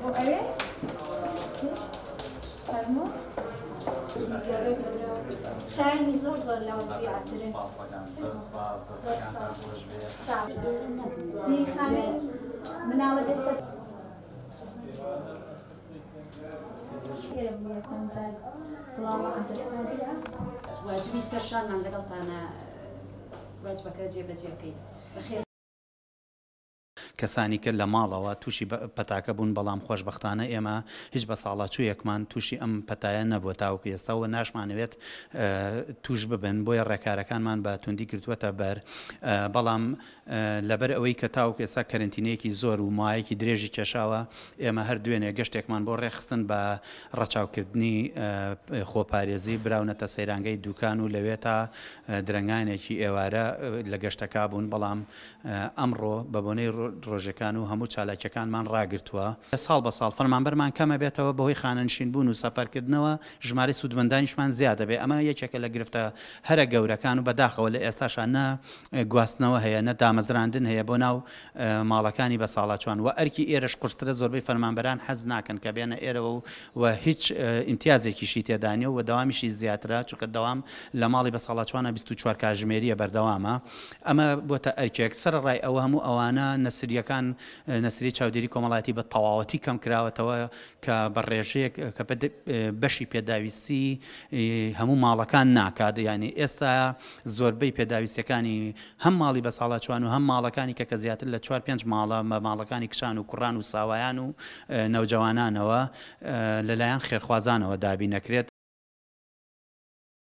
بۆ ئەوێ فەرموو. گەورە گەورە شایەنی زۆر زۆر لەوە زیاترن. زۆر سپاس دەستەکانتان خۆش بێ. چاو. خانەی مناڵە بێ سەر. ئێرە بوو یەکەم جار گوڵاڵە عەبدولقادرە. واجبی سەر شانمان لەگەڵتانە واجبەکە جێبەجێ بکەین. بەخێر. کەسانی کە لە ماڵەوە تووشی پەتاکە بوون، بەڵام خۆشبەختانە ئێمە هیچ بەساڵاچوویەکمان تووشی ئەم پەتایە نەبووە تاوەکو ئێستا و ناشمانەوێت تووش ببن، بۆیە ڕێکارەکانمان بە توندی گرتووەتە بەر، بەڵام لەبەر ئەوەی کە تاوەکو ئێستا کەرەنتینەیەکی زۆر و ماوەیەکی درێژی کێشاوە، ئێمە هەر دوێنێ گەشتێکمان بۆ ڕێکخستن بە ڕەچاوکردنی خۆپارێزی براونەتە سەیرانگەی دوکان و لەوێ تا درەنگانێکی ئێوارە لە گەشتەکە بوون، بەڵام ئەمڕۆ بەبۆنەی ڕۆژەکان و هەموو چالاکیەکانمان ڕاگرتووە. ساڵ بە ساڵ فەرمانبەرمان کەمەبێتەوە بەهۆی خانەنشین بوون و سەفەرکردنەوە ژمارەی سوودمەندانیشمان زیادەبێ، ئەمە یەکێکە لە گرفتە هەرە گەورەکان و بەداخەوە لە ئێستاشا نە گواستنەوە هەیە نە دامەزراندن هەیە بۆ ناو ماڵەکانی بەساڵاچوان و ئەرکی ئێرەش قورسترە زۆربەی فەرمانبەران حەز ناکەن کە بێنە ئێرەوە و و هیچ ئیمتیازێکیشی تێدا نیە و دەوامیشی زیاترە چونکە دەوام لە ماڵی بەساڵاچوانە 24 کاژمێریە بەردەوامە ئەمە بۆتە ئەرکێک سەرەڕای ئەوە هەموو ئەوانە نەسریەکان نەسری چاودێری کۆمەڵایەتی بە تەواوەتی کەم کراوەتەوە کە بە ڕێژەیەک کە بەشی پێداویستی هەموو ماڵەکان ناکات یعنی ئێستا زۆربەی پێداویستیەکانی هەم ماڵی بەساڵاچوان و هەم ماڵەکانی کە کە زیاتر لە چوار پێنج ماڵە بە ماڵەکانی کچان و کوڕان و ساوایان و نەوجەوانانەوە لەلایەن خێرخوازانەوە دابین ئەکرێت.